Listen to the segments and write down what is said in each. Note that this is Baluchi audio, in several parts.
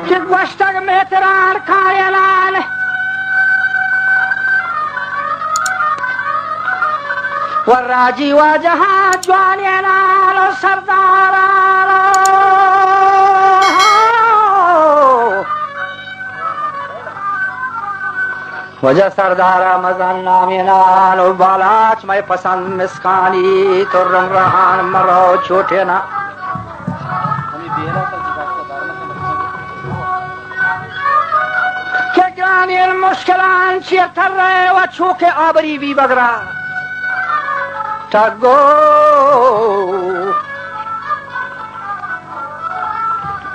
کہ گوشتگ مہتران کائنان، و راجی واجہاں جوانینان و سرداران، واجہ سردار مزن نامینان و بالاچ مئے پسند مسکانی، تو رمرہان مرو چوٹینا۔ کہ گرانین مشکلان چیر ترے و چوکے آبری بی بگرا۔ ٹگو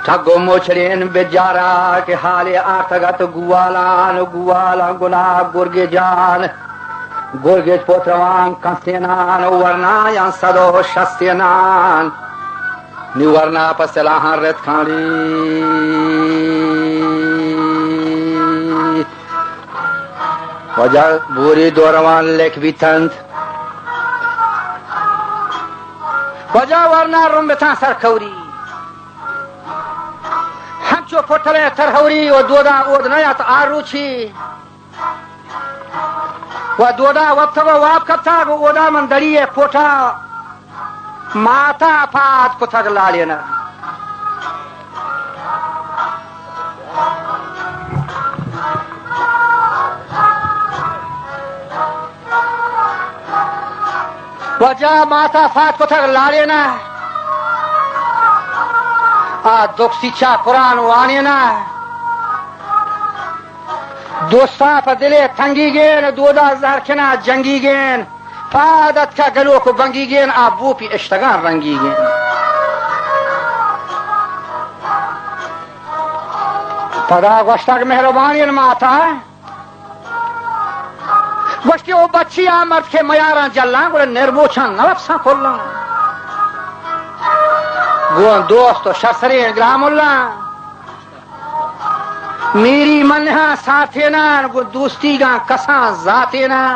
ٹگ و موچڑین بجارا کہ حالے آرتگ ات گوالان و گوالان گنا گرگے جان، گرگے پوتروان کنسینان و ورنایان صد و شستینان۔ نی ورنا پہ سلاحان رتکانی۔ واجہ بوری دوروان لیک بیتنت۔ واجہ ورنا رمبتان سرکوری۔ ہنچو پٹلے ترہوری و دودا اود نیات آروچی۔ و دودا وپتگ و واب کپتگ و اودا من دڑی پوٹا ماتا پاد کتگ لالینا۔ واجہ ماتا فات کتگ لالینا، آ دکسی چا قرآن وانینا۔ دوستا پہ دلے تنگیگین، دودا زہر کنا جنگیگین۔ پاد اتکا گلوک و بنگیگین، آ بوپی اشتگان رنگیگین۔ پدا گوشتگ مہربانین ماتا، گوشتی، او بچی آ مرد کہ میاراں جلاں، گڑا نرموچاں نہ وپساں کلاں۔ گوں دوست و شرسریں گرام اللہ، میری منہاں ساتیناں، گوں دوستیگاں کساں ذاتیناں۔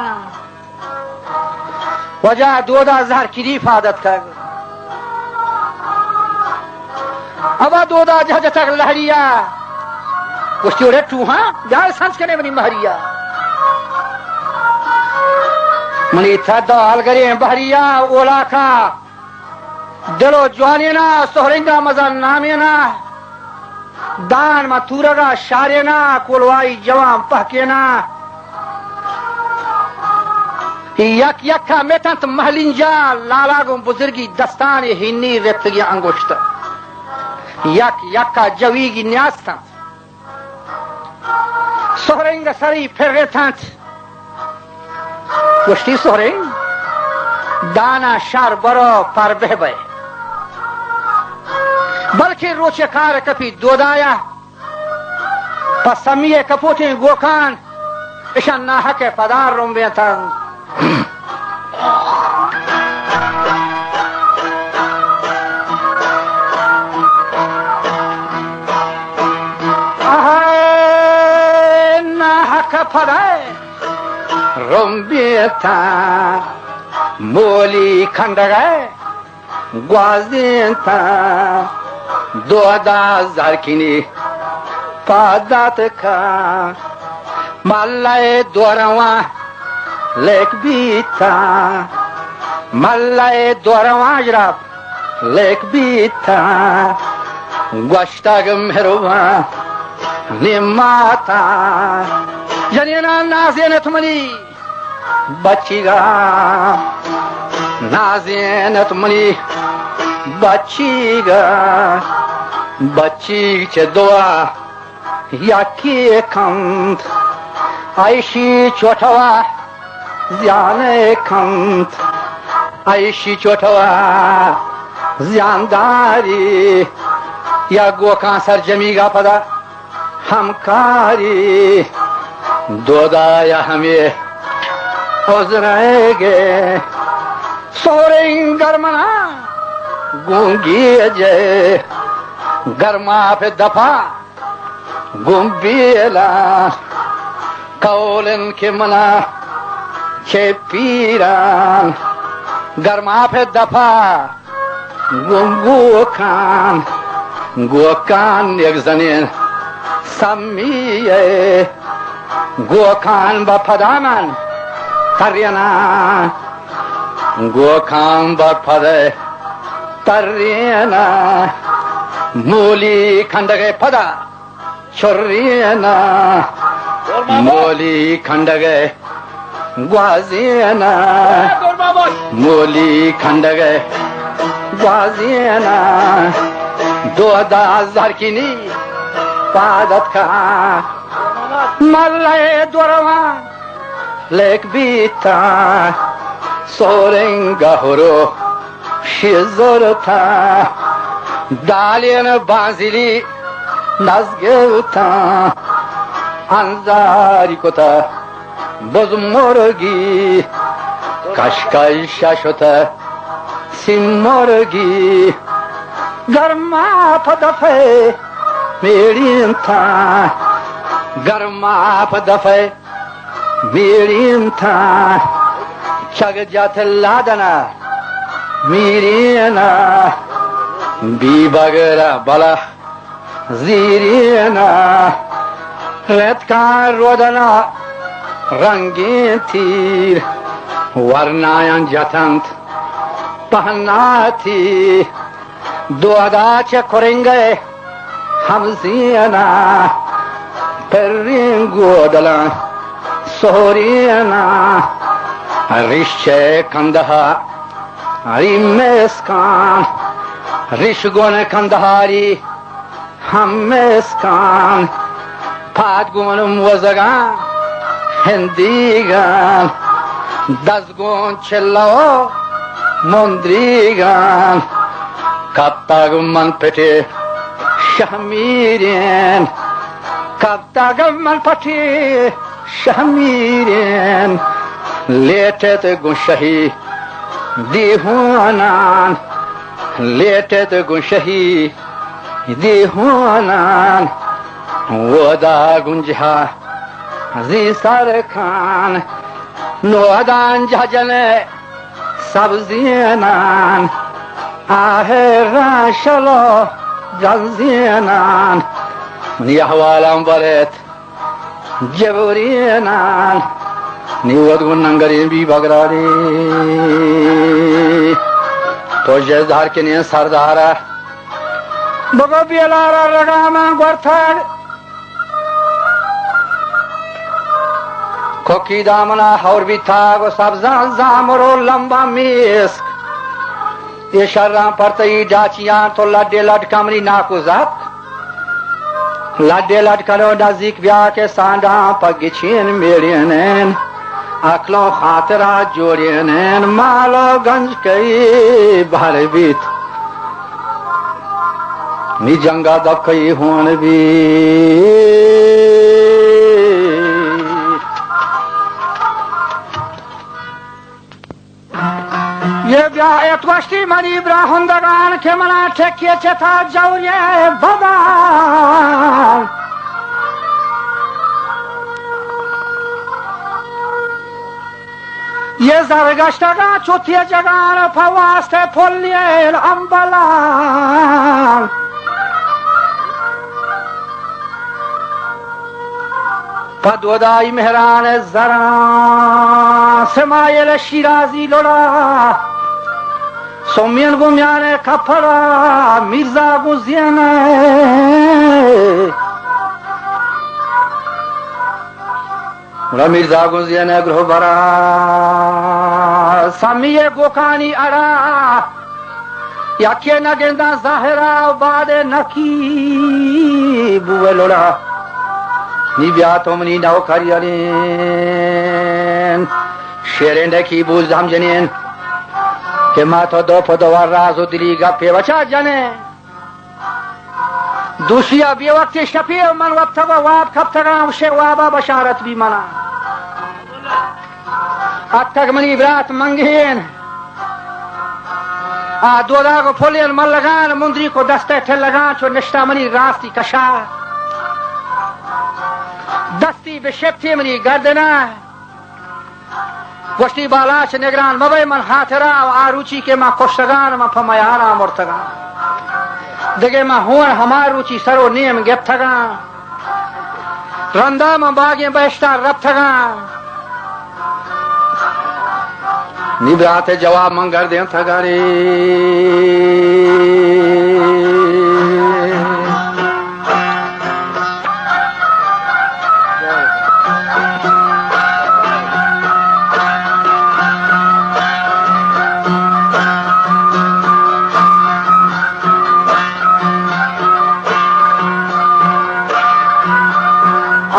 واجہ دودا زہر کدی فاد اتکگ۔ ابا دودا جہ جتگ لہڑیا۔ گوشتی، اوڑے ٹوہاں، جال سنچ کنے منی مہریا۔ منی تھد و ہلگریں بہریا، اولاکا دل و جوانینا، سہرنگا مزن نامینا۔ دان ما تورگا شارینا، کولوائی جوان پہکینا۔ یک یکا میتنت مہلنجا، لالا گوں بزرگی دستان، ہینی رپتگی انگشت۔ یک یکا جویگی نیاستنت۔ سہرنگ سری پھر ریتنت۔ گوشتی، سہریں دانا شر برو پر بہ بئے، بلکیں روچے کار کپی دودایا، پہ سمی ء کپوتیں گوکان اشان ناحق ء پدار رمبینتنت۔ آہائے ناحق پدائے رمبیتاں، مولی کنڈگئے گوازینتاں، دودا زرکنی پادات کاں، ملئے دورواں لیک بیتاں، ملئے دورواں ژراب لیک بیتاں، گوشتگ مہروان نی ماتاں۔ جنیناں نازینت منی بچیگا، نازینت منی بچیگا، بچیگ چہ دوا یکے کنت، ایشی چوٹوا زیانے کنت، ایشی چوٹوا زیانداری یا گوکاں سرجمیگا پدا ہمکاری۔ دودا یا ہمے عذرے گے سوریں گرمنا گونگی جے گرما پہ دپا گوں بیلاں، قولن کہ منا چہ پیراں، گرما پہ دپا گوں گوکان، گوکان یک زنین سمی ء، گوکان بہ پدا من تریناں، گوکان بہ پدا تریناں، مولی کنڈگ ء پدا چریناں، مولی کنڈگ ء گوازیناں، مولی کنڈگ ء گوازیناں، دودا زہرکینی پاد اتکاں، ملئے دورواں لیک بیتاں، سورنگ ء ہرو شی زرتاں، دالین بانزلی نزگرتاں، انزاری کتہ بز مرگی، کشکش شتہ سی مرگی، گرما پہ دفے میڑینتاں، گرما پہ دفے میڑینتاں، چگ جت لادنا میرینا، بی بگر بلا زیرینا، رتکاں رودنا رنگین تیر، ورنایاں جتنت پہناتی، دودا چہ کرنگئے ہمزیناں، پرین گودلاں سہریناں، ریش چہ کندہاری مسکاں، ریش گون کندہاری ہم مسکاں، پاد گون موزگاں ہندیگاں، دز گون چلو مندریگان، کپتگ من پٹے شہمیرین، کپتگ من پٹے شہمیرین، لیٹت گوں شہی دیہونان، لیٹت گوں شہی دیہونان، ودا گوں جہا زی سر کان، نودان جہجن سبزینان، آہران شلو جنزینان، منی احوالان برت جبرینان، نی وت گوں ننگرین بی بگرانی، تو جہ زہر کنین سردارا، بگو بیلارا رگامان گورتگ۔ کوکی دامنا ہور بیتگ و سبزان زامر و لمبان میسک۔ اے شران پر تئی ڈاچیان تو لڈے لڈ کمنی ناکو زات۔ لڈے لڈ کنو نزیک بیا کہ سانڈان پہ گچین میڑینین۔ عقلوں خاطرا جوڑینین۔ مال و گنج کئی بہر بیت۔ نی جنگا دپ کئی ہون بی۔ یہ بیا ات گوشتی منی براہندگان کہ منا ٹکی چتا جوری بدان۔ یہ زرگشتگاں چوتی جگان پہ واسطے پلیل امبلان۔ پہ دودائی مہران زران سمایل شیرازی لڑا۔ سومین گوں میان کپڑا میرزا گوں زینے۔ گڑا میرزا گوں زینے گروہ برا سمی گوکانی اڑا۔ یکے نہ گنداں ظاہرا و بعد نکی بوئے لوڑا۔ نی بیا تو منی نوکر یلین۔ شیرین ڈکی بوز ہم جنین کہ ما تو دو پہ دو راز و دلی گپے بچا جنین۔ دوشی ء بے وقت شپی ء من وپتگ ء واب کپتگاں، گوشے وابا بشارت بی منا۔ اتک منی برات منگین، آ دوداگ و پلین ملگان، مندری کو دستے ٹلگان، چو نشتا منی راستی کشا، دستی بہ شپتی منی گردنا۔ گوشتی، بالاچ نگران مبئے، من ہاترا و آ روچی کہ من کشتگان، من پہ میارا مرتگان۔ دگہ من ہون ہما روچی سر و نیم گپتگان۔ رندا من باگیں بہشتا رپتگان۔ نی برات جواب من گردینتگانی۔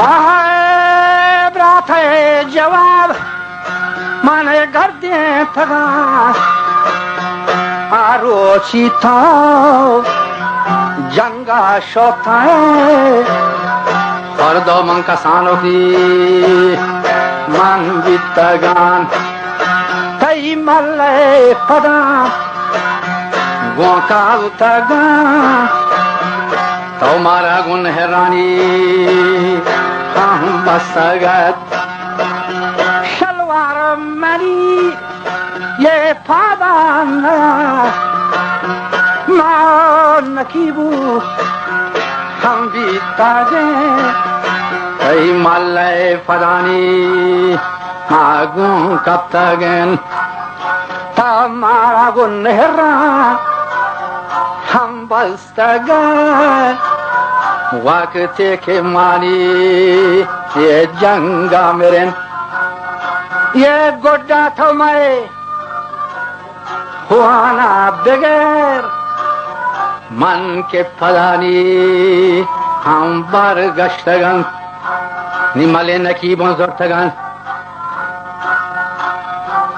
آہائے برات جواب من گردینتگاں۔ آ روچی تو جنگا شتئے، پردو من کسانوکی من بیتگان۔ تئی ملئے پداں گوں کاوتگاں، تو مارا گوں نہرانی ہم بستگت۔ شلوار منی یہ پادان ما نکیبو ہم بیتگیں، تئی ملئے پدانی ما گوں کپتگیں۔ تا مارا گوں نہراں ہم بستگاں، وقتے کہ مانی یہ جنگا مرن، یہ گڈا تو مئے ہوانا بگر، من کہ پدانی ہم برگشتگاں، نی ملئے نکیباں زرتگاں۔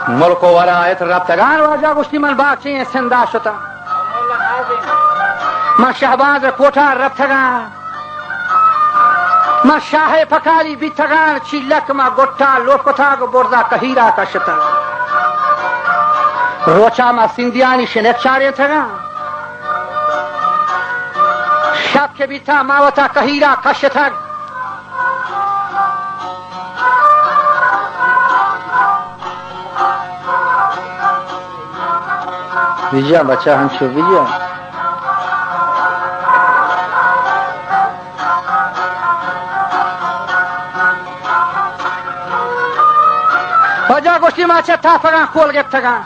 ملک و ولایت رپتگان، واجہ گوشتی، من باچیں سندا شتاں۔ من شہباز کوٹا رپتگاں۔ من شاہ پکالی بیتگان، چیلک ما گٹا لوٹ کتگ، برزا کہیرا کشتگ۔ روچا ما سندیانی شنک چارینتگاں۔ شپ کہ بیتا ما وتا کہیرا کشتگ۔ بجا بچا ہنچو بجا۔ واجہ گوشتی، ما چہ تاپگاں کول گپتگاں۔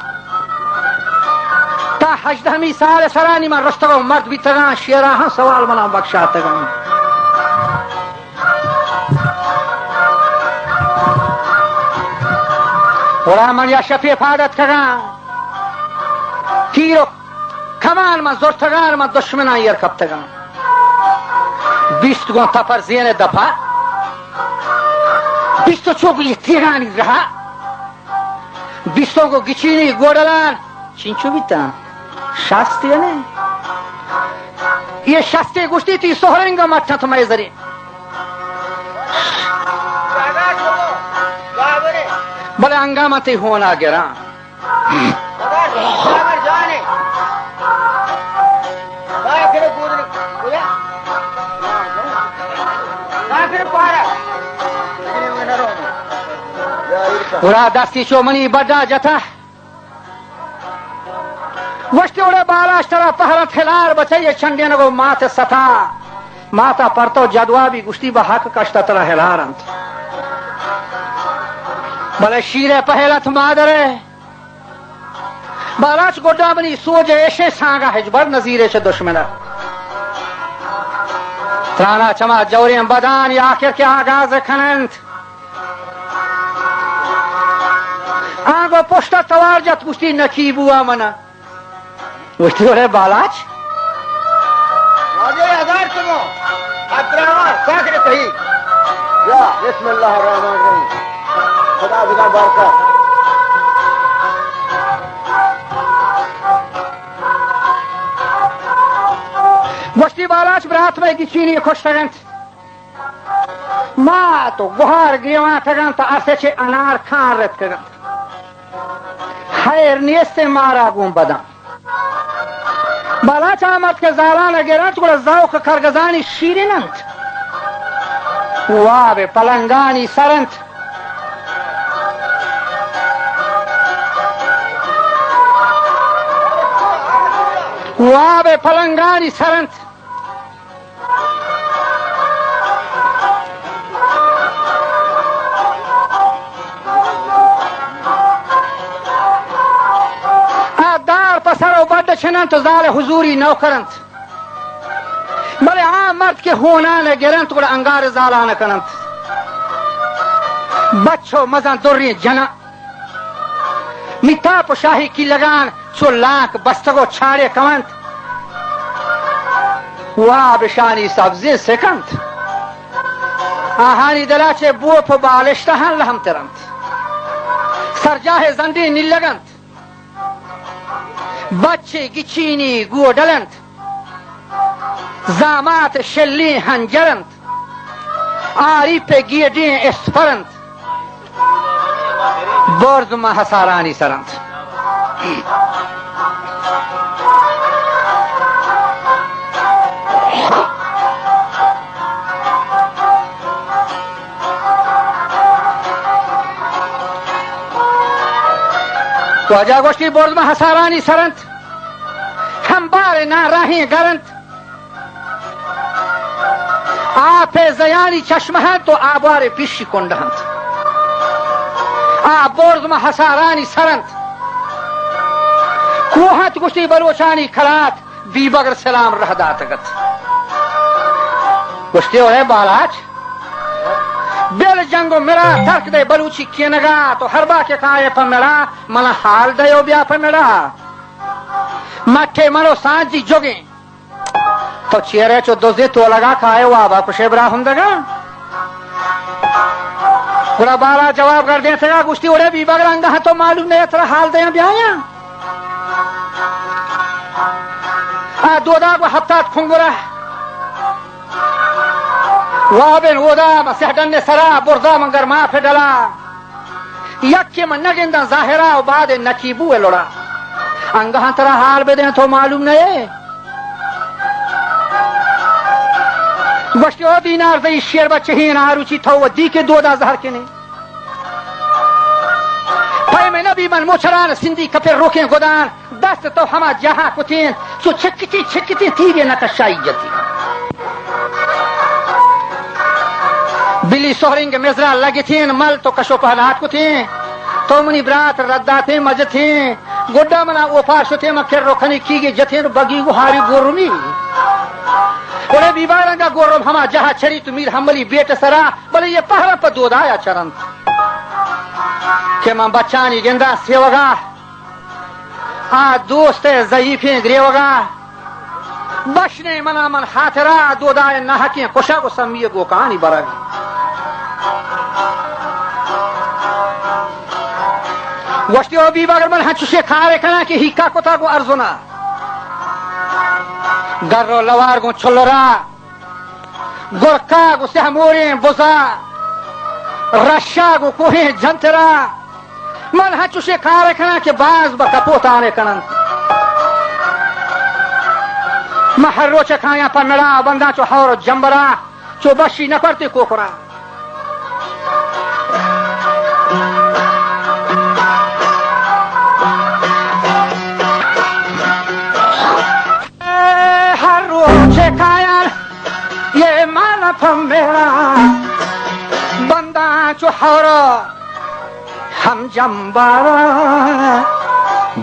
تا ہژدہمی سال سرانی من رستگاں، مرد بیتگاں، شیرا ہم سوال منا بخشاتگاں۔ گڑا من یا شپے پاد اتکگاں، تیر و کمان من زرتگاں، من دشمناں ایر کپتگاں۔ بیست گوں تپر زین دپا، بیست و چوک یہ تیرانی رہا، بیستوں گوں گچینی گوڈلان چنچو بیتاں؟ شست یا نہ؟ یہ شستے گوشتی، تی سہرنگ مٹت مئے زرے۔ بلے انگا من تی ہونا گراں۔ گڑا دستی چو منی بڈا جتا۔ گوشتی، اوڑے بالاچ ترا پہر انت ہلار بچے، یہ چنڈینگو مات ستا۔ ماتا پرتو جدوابی گوشتی، بہ حق کشتا ترا ہلار انت۔ بلے شیرے پہل ات مادرے۔ بالاچ گڈا منی سوج ایشے سانگا ہچبر نزیرے چہ دشمنا۔ ترانا چما جوریں بدان یا آخر کے آغاز کننت۔ آنگو پشتا توار جت، گوشتی، نکی بوا منا۔ گوشتی، اڑے بالاچ۔ واجہ ہزار تمو۔ ادراوار، ساکر کہی۔ یا، بسم اللہ الرحمن الرحیم۔ خدا بنا بارکا۔ گوشتی، بالاچ برات مئے گچینی کشتگ انت۔ مات و گہار گریوان اتگنت، ارس چہ انار کان رتکگنت۔ خیر نیست مارا گوں بداں۔ بالاچ آ مرد کہ زالان گرنت، گڑا ذوق کرگزانی شیرین انت۔ واب پلنگانی سر انت۔ واب پلنگانی سر انت۔ آ دار پہ سر و بڈ چننت و زال حضوری نوکر انت۔ بلے آ مرد کہ ہونان ء گرنت، گڑا انگار زالان ء کننت۔ بچ و مزن دریں جناں میتاپ و شاہی کیلگان چو لانک بستگ و چاڑے کونت۔ واب اشانی سبزیں سکنت۔ آہانی دلا چہ بوپ و بالشتہاں لہم ترنت۔ سرجاہ زنڈیں نیلگ انت۔ بچے گچینی گوڈل انت۔ زامات شلیں ہنجر انت۔ آری پہ گیڈیں اسپر انت۔ برز ماں ہسارانی سر انت۔ واجہ گوشتی، برز ماں ہسارانی سر انت، ہمبار ناراہیں گر انت۔ آپ زیانی چشمہ انت و آبار پیشی کنڈ انت۔ آ برز ماں ہسارانی سر انت۔ کوہ انت گوشتی بلوچانی کلات، بیبگر سلام رہ داتگ ات۔ گوشتی، اے بالاچ، بل جنگ و مرا ترک دے بلوچی کینگا، تو ہر با کہ کائے پہ مرا، منا حال دے و بیا پہ مرا۔ مٹھے منو سانجی جوگیں۔ تو چیرے چو دزے تو لگا کائے وابا کشے برا ہمدگا۔ گڑا بالا جواب گردیں تگا گوشتی، اڑے بیبگر انگا تو معلوم نہیں ترا حال دیاں بیایاں۔ آ دودا گو ہفتاد کنگرہ۔ وابن اودا من سہ ڈن سرا برزا من گرما پہ ڈلا۔ یکے من نگنداں ظاہرا و بعد نکیبو ء لڑا۔ انگہاں ترا حال بدیں تو معلوم نہ ئے۔ گوشتی، او دینار زئی شیر بچہین آروچی تو و دی کے دودا زہر کنے۔ پیم نبی من موچران سندھی کپر روکیں گدان۔ دست تو ہما جاہاں کتیں، چو چکتی چکتی تیرے نہ کشائی جتی۔ بلی سہرنگ مزرا لگتیں، مل تو کشو پہنات کتیں۔ تو منی برات رداتیں مجتیں۔ گڈا منا اوپار شتیں، من کر رکنی کیگے جتیں، بگی گو ہاری گورمی۔ اوڑے بیبارنگا گورم ہما جاہا چری تو میر حملی بیٹ سرا، بلے یہ پہرا پہ دودایا چرنت۔ کہ من بچانی گنداں سیوگا، آ دوست ء ضعیفیں گریوگا، بشنے منا من خاطرا، دودا ء ناحقیں کشگ و سمی ء گوکانی برگ۔ گوشتی، او بیبگر من ہنچوشے کارے کناں کہ ہیکا کتا گو ارزنا۔ گر و لوار گوں چلرا، گرکا گوں سہموریں بزا، رشا گوں کوہیں جنترا۔ من ہنچوشے کار کناں کہ باز بہ کپوتانے کننت۔ من ہر روچ کایاں پہ مڑا، بنداں چو ہور و جمبرا، چو بشی نکرتے کوکرا۔ ہر روچ کایاں یہ مال پہ مڑا، بنداں چو ہور ہم جمبارا،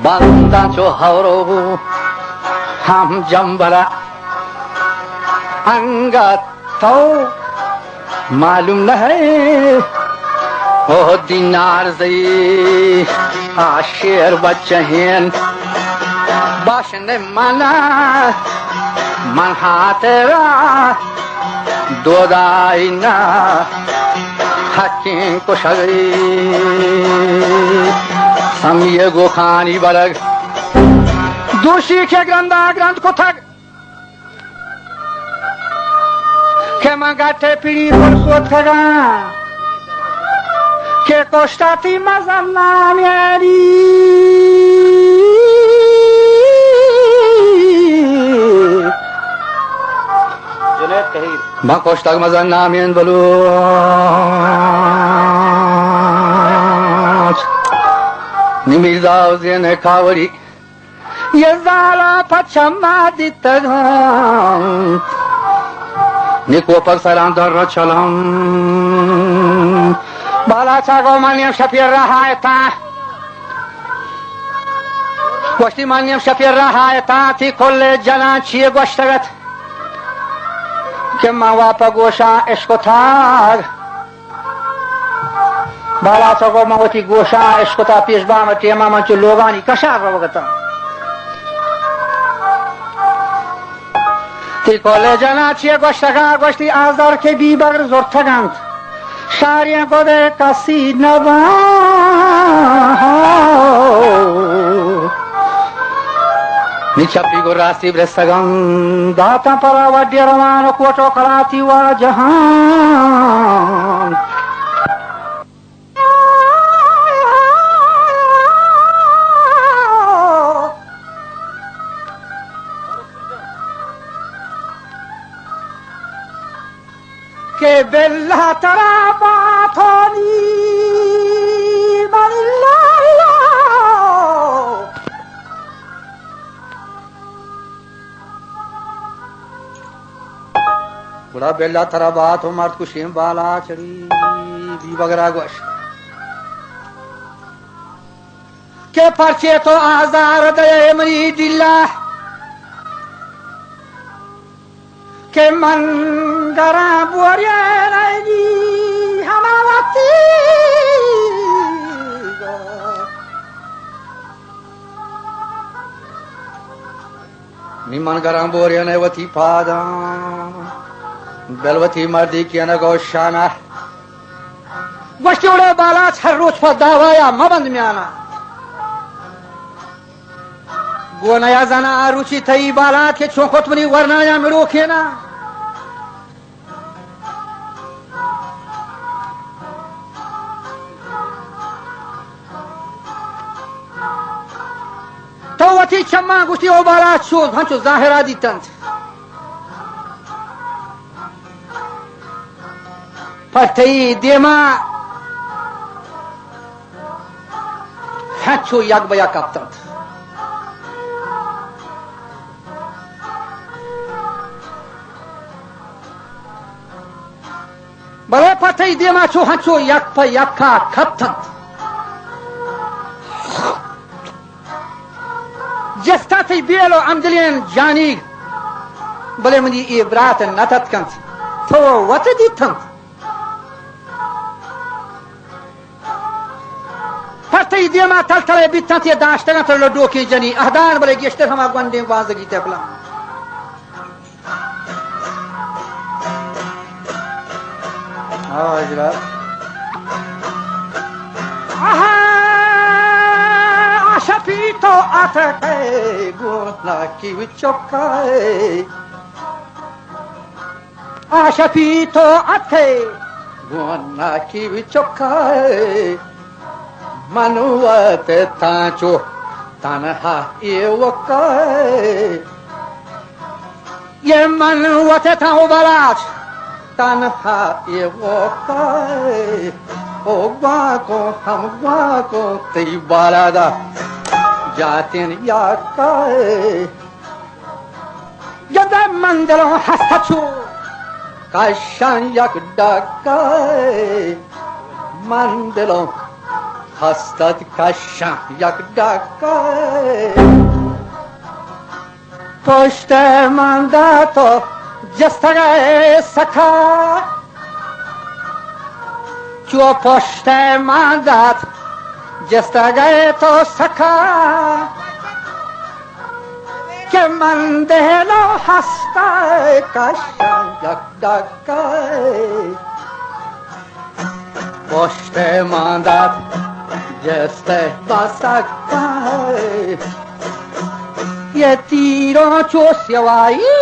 بنداں چو ہورو ہم جمبرا۔ انگت تو معلوم نہ ئے، او دینار زئی آ شیر بچہین، باشن منا من ہاترا دودائی نا حقیں کشگی سمی گوکانی برگ۔ دوشی کہ گرندا گرند کتگ کہ من گٹے پیڑی پر سوتکگاں کہ کشتاتی مزن نامیاری۔ جنید کہیر۔ من کشتگ مزن نامین بلوچ، نی میرزا حسین کاوڑی۔ یہ زالا پہ چما دیتگاں، نی کوپگ سراں در چلاں۔ بالاچا گو من نیم شپی راہ آیتاں۔ گوشتی من نیم شپی راہ آیتاں، تی کل جناں چیے گوشتگت کہ من واپہ گوشاں اشکتاگ۔ بالاچا گو من وتی گوشاں اشکتا، پیش بام ٹیما من چو لوگانی کشار روگتاں۔ تی کل جناں چیے گوشتگا؟ گوشتی آزار کہ بی بگر زرتگنت، شاریں گدے کسی نباں۔ نی چپی گو راستی برستگاں، داتاں پرا وڈی روان و کوٹ و کلاتی واجہاں۔ کہ باللہ ترا باتانی من اللہ۔ گڑا باللہ ترا بات و مرد کشیں بالاچ ڑی بی بگرا گوشت کہ پرچے تو آزار دئے منی دلا، کہ من گراں بوریا نئیگی ہما وتی۔ نی من گراں بوریا نئے وتی پاداں، بل وتی مردی کینگ و شانہ۔ گوشتی، اوڑے بالاچ، ہر روچ پہ دعوایا مبند میانا۔ گو نیا زانا آ روچی تئی بالاچ کہ چون کت منی ورنایا مروکینا۔ تو وتی چماں گوشتی، او بالاچ چو ہنچو ظاہرا دیتنت۔ پر تئی دیما ہنچو یک بہ یک کپتنت۔ بلے پہ تئی دیما چو ہنچو یک پہ یکا کپتنت۔ جستا تئی بیل و ہمدلیں جانیگ، بلے منی اے برات نہ تتکنت، تو وت دیتنت۔ پر تئی دیما تل تلے بیتنت، یہ داشتگنت لڈوکیں جنی اہدان، بلے گیشتر ہما گونڈیں بانزگی تپلا۔ آ، اجرا۔ آہا، آ شپی تو اتکئے گونا کی چکئے۔ آ شپی تو اتکئے گونا کی چکئے۔ من وت تاں چو تنہا ایوکئے۔ یہ من وت تاں او بالاچ تنہا ایوکئے۔ او گوانکو ہم گوانکو تئی بالادا جاتین یکئے۔ گندئے من دلوں ہست چو کشاں یک ڈکئے۔ من دلوں ہست کشاں یک ڈکئے۔ پشت من دات و جستگئے سکا۔ چو پشت من دات جستگئے تو سکا، کہ من دل و ہست کشاں یک ڈکئے۔ پشت من دات جست بسکئے۔ یہ تیروں چو سوائی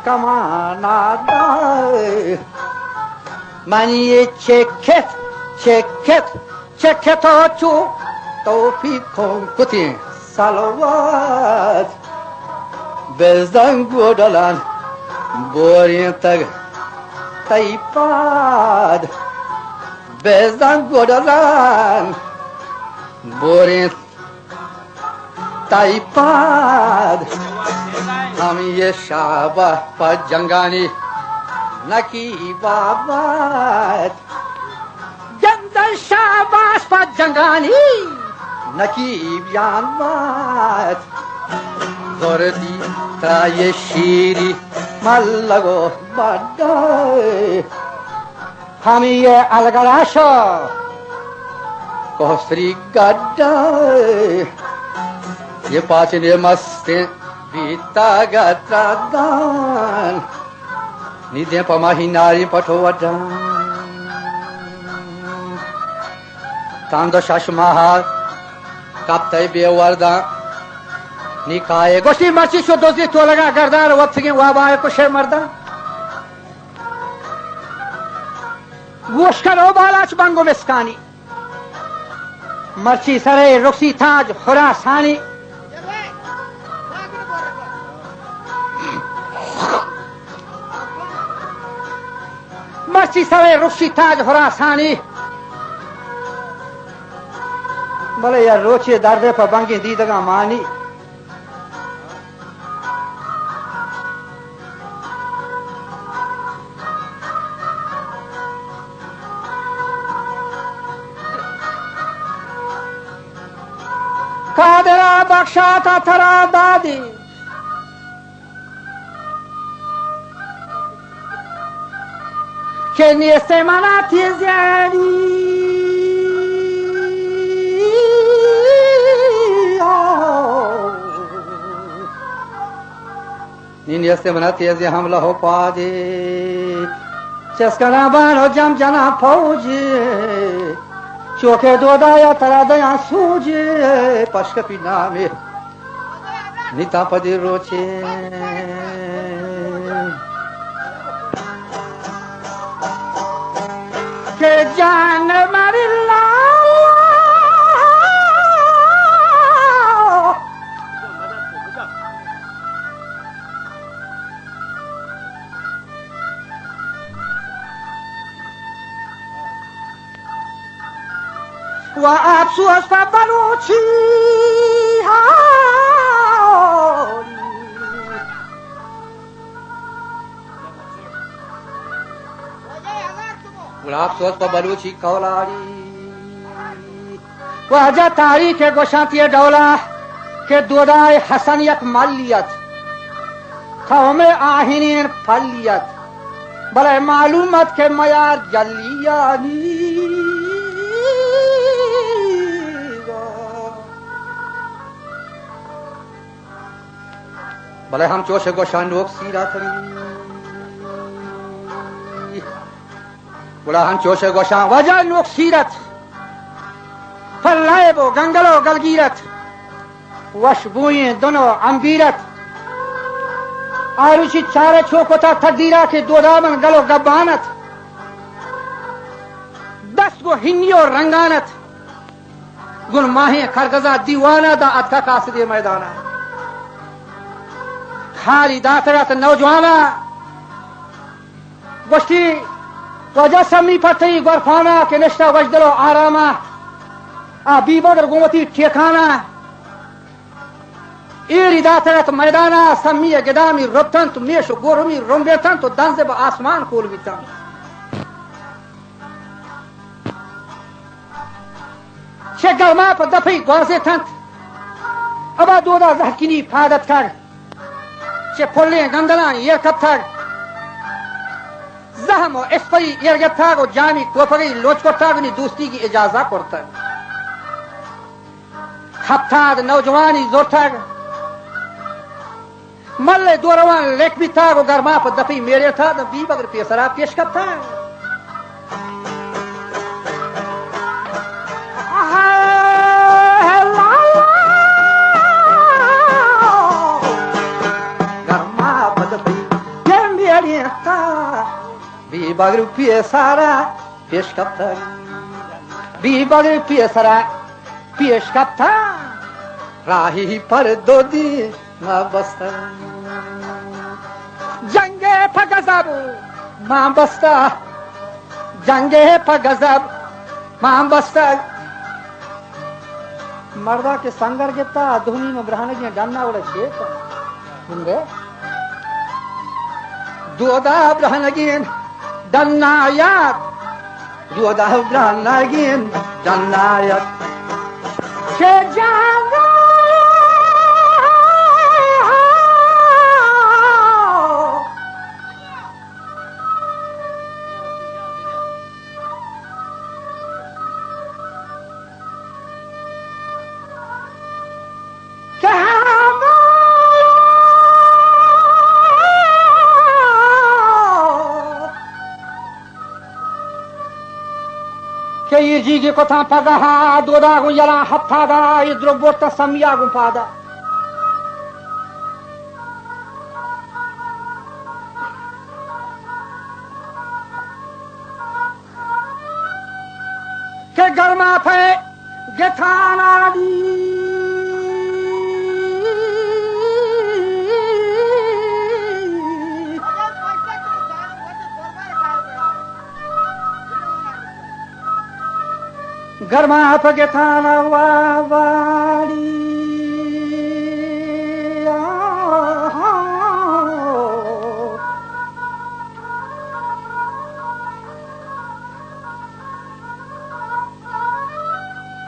کمانا دئے۔ من یہ چکت، چکت، چکت و چو توفیق کن کتیں سلوات۔ بزن گوڈلان بورینتگ تئی پاد۔ بزن گوڈلان بورینت تئی پاد ہمے شاباس پہ جنگانی نقیب آباد۔ گندل شاباس پہ جنگانی نقیب آباد۔ زردی ترا یہ شیری ملگو بڈا۔ ہمے الگڑاشا کوسری گڈا، یہ پاچنے مستیں بیتا گترا دان، نی دیں پہ ماہی ناری پٹو وڈان۔ تاند شش ماہ کپتئی بے وردان، نی کائے گوشتی مرچی شو دوزی تو لگا گردان، وپتگیں وابائے کشے مردان۔ گوش کن او بالاچ بنگ و مسکانی، مرچی سرئے رخسی تاج خراسانی۔ مرچی سرئے رخسی تاج خراسانی، بلے یا روچے دردے پہ بنگیں دیدگاں مانی۔ قادرا بخشاتا ترا دادی کہ نیست منا تیزیانی۔ نی نیست منا تیزی ہم لہو پادی، چسکنا بانو جم جنا پوجی، چوکے دودا یا ترا دیاں سوجی، پشکپی نامی۔ نی تاں پدی روچے کہ جان مری لالا، و افسوس پہ بلوچی ہاری۔ گڑا افسوس پہ بلوچی کولاری۔ واجہ تاریخ گوشانتی ڈولا کہ دودائے حسن یک ملیت، قوم آہنین پلیت، بلے معلومت کہ میار جلیانی۔ بلے ہم چوش گوشان نوک سیرا تری۔ گڑا ہنچوش گوشاں واجہ نوک سیرت، پر لائب و گنگل و گلگیرت، وش بوئیں دن و امبیرت۔ آروچی چارہ چو کتا تقدیرا کہ دودا من گل و گبانت، دست گو ہنی و رنگانت۔ گون ماہیں کرگزا دیوانا دا اتکا قاصدی میدانا۔ خالی داتگت نوجوانا۔ گوشتی، واجہ سمی پہ تئی گورپانا کہ نشتہ وشدل و آراما، آ بی بدر گوں وتی ٹیکانا۔ ایری داتگ ات میدانا، سمی ء گدامی رپتنت، میش و گورمی رمبیتنت و دنزے بہ آسمان کول بیتنت۔ چہ گرما پہ دپی گوازیتنت، ابا دودا زہرکنی پاد اتکگ۔ چہ پلیں گندلاں ایر کپتگ، زہم و اسپری ایر گپتگ و جامی کوپگی لوچ کرتگ، نی دوستیگی اجازہ کرتگ۔ ہپتاد نوجوانی زرتگ، ملے دوروان لیک بیتگ و گرما پہ دپی میڑیتگ، بی بگر پیسرا پیش کپتگ۔ گرما پد پی دیم بیڑی تا، بی بگر پیسرا پیش کپتگ۔ بی بگر پیسرا پیش کپتگ۔ راہی پر دودی ما بستگ۔ جنگ پہ غضب ما بستگ۔ جنگ پہ غضب ما بستگ۔ مردا کہ سنگر گپتا، دومی من برہنگیں ڈنا وڑا شیرتا۔ ہنگے؟ دودا برہنگیں ڈنا یات۔ دودا برہنگیں ڈنا یات۔ کہ جانگا کہ اے جیگی کتاں پگہا، دودا گوں یلاں ہپتادا، اے درو برتاں سمیا گوں پادا۔ کہ گرما پہ گتھانانی۔ گرما پہ گتھانا وا-، واڑی۔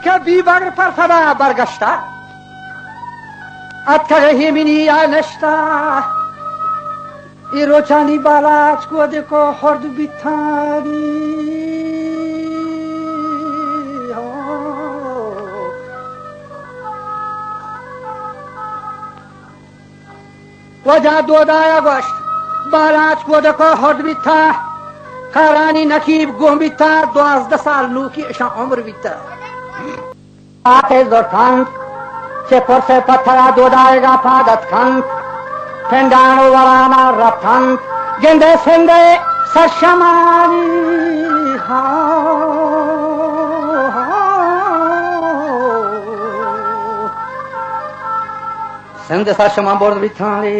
کہ بیبگر پر سدا برگشتہ، اتکگ ایمنی ءَ نشتہ۔ اے روچانی بالاچ کودک ءَ ہرد بیتانی۔ واجہ دودایا گوشت، بالاچ کودک ءَ ہرد بیتہ، کارانی نکیب گون بیتہ، دوازدہ سال نوکی اشاں عمر بیتہ۔ آتے زرتنت، چہ پرس ءَ پترا دودایگا پاد اتکنت، پنڈان و ورانا رپتنت، گندے سندے سرشمانی ہا۔ سند سرشما برد بیتانی۔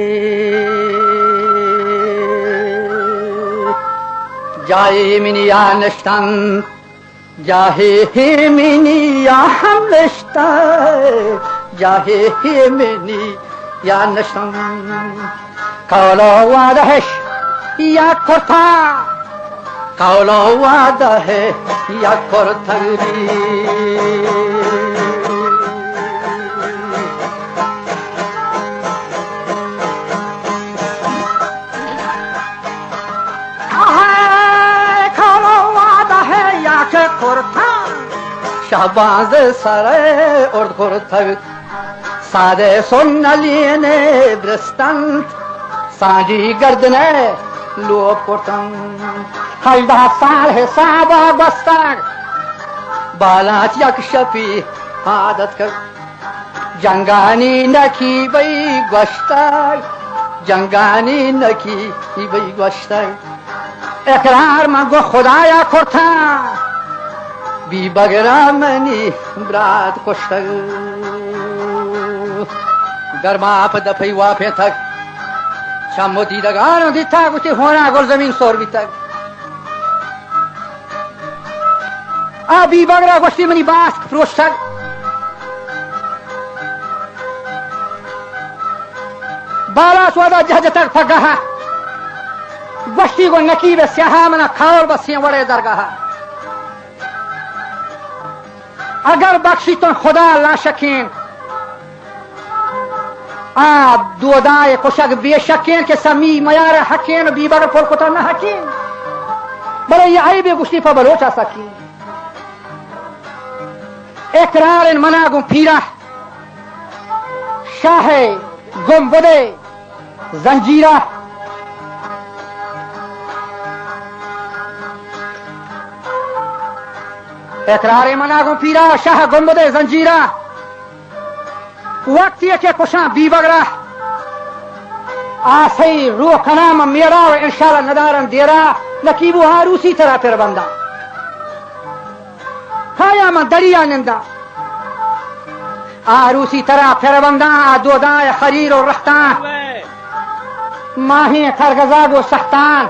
جاہے ایمنی ءَ نشتن، جاہے ایمنی ءَ ہم نشتن، جاہے ایمنی ءَ نشتن۔ قول و وعدہش یک کرتا، قول و وعدہ یک کرتگی۔ آہے قول و وعدہ یک کرتا، شہباز سر ارد کرتگ۔ سادے سنلین برستنت، سانجی گردن لوپ کرتنت۔ ہژدہ سال حساب گوستگ، بالاچ یک شپی عادت کرد۔ جنگانی نکیبئی گوشتگ، جنگانی نکیبئی گوشتگ۔ اقرار من گوں خدایا کرتاں، بیبگر ءَ منی برات کشتگ۔ گرما پہ دپئی واپینتگ، چم و دیدگان دیتگ، گوشتی ہونا گل زمین سور بیتگ۔ آ بیبگر ءَ گوشتی منی باسک پروشتگ۔ بالاچ وہدا جہ جتگ پگہا، گوشتی گوں نکیب سیاہا منا کاول بسیں وڑے درگاہا۔ اگر بخشیتن خدا لاشکیں، آ دودائے کشگ بے شکیں کہ سمی میار حقیں و بیبگر پر کتا نہ حقیں۔ بلے یہ عیبے گوشتی پہ بلوچا سکیں۔ اقرار منا گوں پیرا شاہ گنبدے زنجیرہ۔ اقرار منا گوں پیرا شاہ گنبدے زنجیرہ۔ وقتی کہ کشاں بیبگرا، آسئی روح کناں من میڑا و انشاءاللہ ندارن دیرا، نکیبو آروسی ترا پر بنداں۔ کایا من دریا ننداں۔ آروسی ترا پر بنداں، آ دوداں خریر و رختاں۔ ماہیں کرگزا گو سختاں۔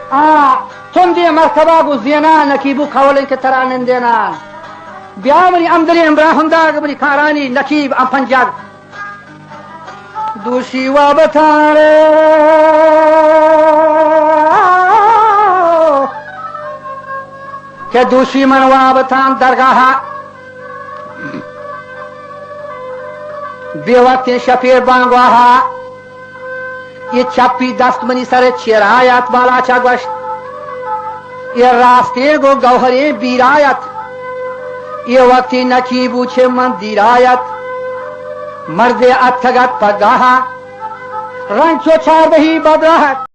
آ تندیں مرکبا گو زیناں، نکیبو کولیں کہ ترا نندیناں۔ بیا منی ہمدلیں ہمراہ ہمداگ، منی کارانی نکیب ام پنجاگ۔ دوشی وابتان کہ دوشی من وابتان درگاہ، بے وقتیں شپیر بانگواہ۔ اے چپی دست منی سر چیرا ات، بالاچا گوشت، اے راستیں گوں گوہریں بیرا ات۔ اے وقتی نکیبو چہ من دیرا ات۔ مردے اتکگ ات پگاہا، رنچو چاردہی بدراہ ات۔